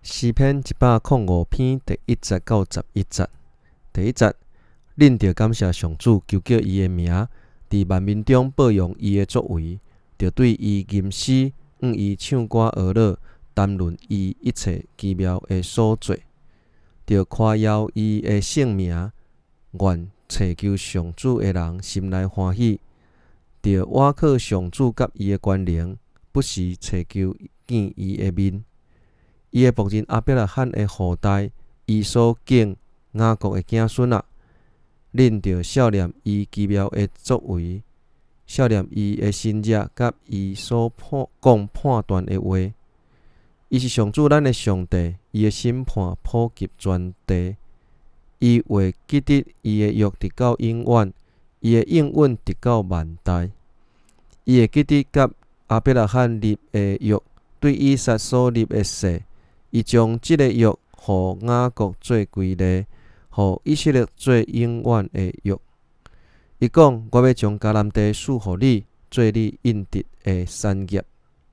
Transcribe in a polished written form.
詩篇105篇第1節到11節。第一節，恁著感謝上主，求叫伊的名，佇萬民中報揚伊的作為，著對伊吟詩，向伊唱歌呵樂，談論伊一切奇妙的所作，著誇耀伊的聖名。願尋求上主的人心內歡喜，著倚靠上主佮伊的權能，不時尋求見伊的面。伊的僕人亞伯拉罕的後代，伊所揀雅各的子孫啊！恁著數念伊奇妙的作為，數念伊的神蹟，佮伊所判講判斷的話。伊是上主咱的上帝，伊的審判普及全地。伊話記得伊的約直到永遠，伊的應允直到萬代。伊會記得佮亞伯拉罕立的約，對以撒所立的誓。伊將這个約予雅各做規例，予以色列做永遠的約。伊講：我欲將迦南地賜予你，做你應得的產業。